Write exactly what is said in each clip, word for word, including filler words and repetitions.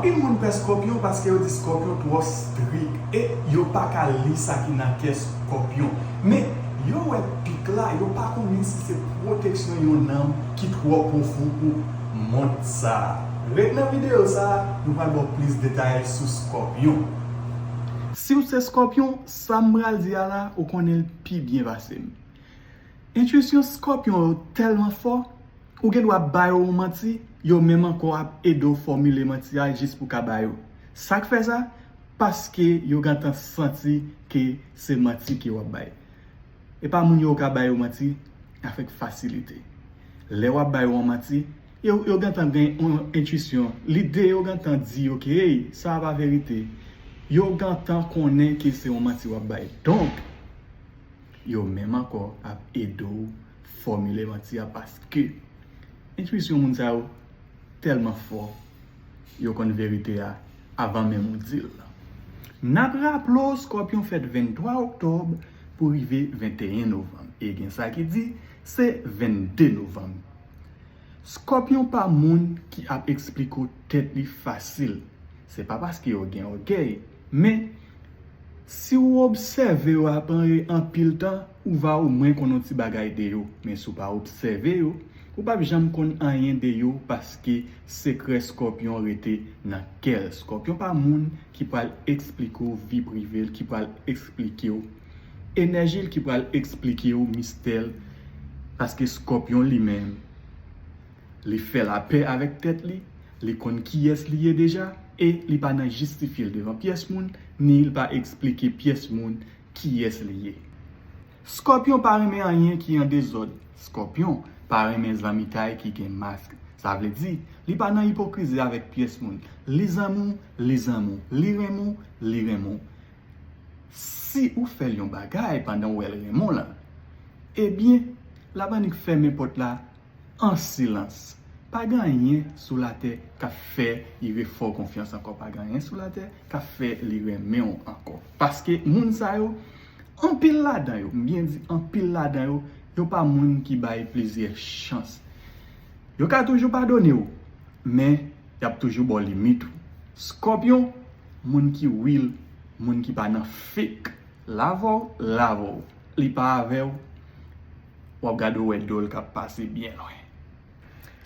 Anpil moun pè Skòpyon paske yo di Skòpyon twò strik e yo pa ka li sa ki nan kè Skòpyon. Men, yo wè pik la, yo pa konnen si se pwoteksyon yon nanm ki twò pwofon pou mond sa a. Ret nan videyo sa a, nou pral ba w plis detay sou Skòpyon. Si w se Skòpyon, sa m pral di a la, ou konnen l pi byen pase m. Entwisyon Skòpyon yo tèlman fò, ou gen dwa ba yo yon manti, yo menm ankò ap ede w fòmile manti a jis pou w ka ba yo. Sa k fè sa? Paske yo gentan santi ke se manti ke w ap bay. E pa moun yo ou ka ba yo manti avèk fasilite. Lè w ap ba yo yon manti, yo, yo gentan gen yon entwisyon. Lide yo gentan di yo ke, hey, sa a pa verite. Yo gentan konnen ke se yon manti w ap bay. Donk, yo menm ankò ap ede w fòmile manti a paske entwisyon moun sa yo tèlman fò, yo konn verite a avan menm ou di l. N ap raple w, Skòpyon fèt venntwa oktòb pou rive venteyen novanm. E gen sa ki di, se vennde novanm. Skòpyon pa moun ki ap eksplike w tèt li fasil. Se pa paske yo gen ògèy, men si w obsève yo ap anpil tan, ou va omwen konn yon ti bagay de yo. Men si w pa obsève yo, ou p ap janm konn anyen de yo paske sekrè Skòpyon rete nan kè l. Skòpyon pa moun ki pral eksplike w vi prive l, ki pral eksplike w enèji l, ki pral eksplike w mistè l. Paske Skòpyon li menm, li fè lapè avèk tèt li, li konn kiyès li ye deja, e li pa nan jistifye l devan pyès moun, ni li pa eksplike pyès moun kiyès li ye. Skòpyon pa renmen anyen ki an dezòd. Skòpyon pa renmen zanmitay ki gen mask. Sa vle di, li pa nan ipokrizi avèk pyès moun. Li zanmi w, li zanmi w. Li renmen w, li renmen w. Si ou fè l yon bagay pandan w wè l renmen w lan, ebyen, l ap annik fèmen pòt la an silans. Pa gen anyen sou latè k ap fè li refè w konfyans ankò. Pa gen anyen sou latè k ap fè li renmen w ankò. Paske moun sa yo, anpil ladan yo, m byen di anpil ladan yo, yo pa moun ki bay plizyè chans. Yo ka toujou padone w, men y ap toujou ba w limit ou. Skòpyon, moun ki real, moun ki pa nan fake. L avè w, l avè w. Li pa avè w, w ap gade w wè do l k ap pase byen lwen.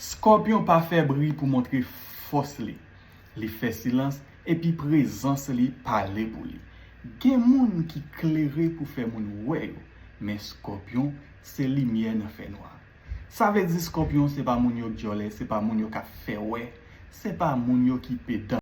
Skòpyon pa fè bri pou montre fòs li. Li fè silans, epi prezans li pale pou li. Gen moun ki klere pou fè moun wè yo, men Skòpyon se limyè nan fènwa. Sa vle di Skòpyon se pa moun yo k djòlè, se pa moun yo k ap fè wè, se pa moun yo ki pedan.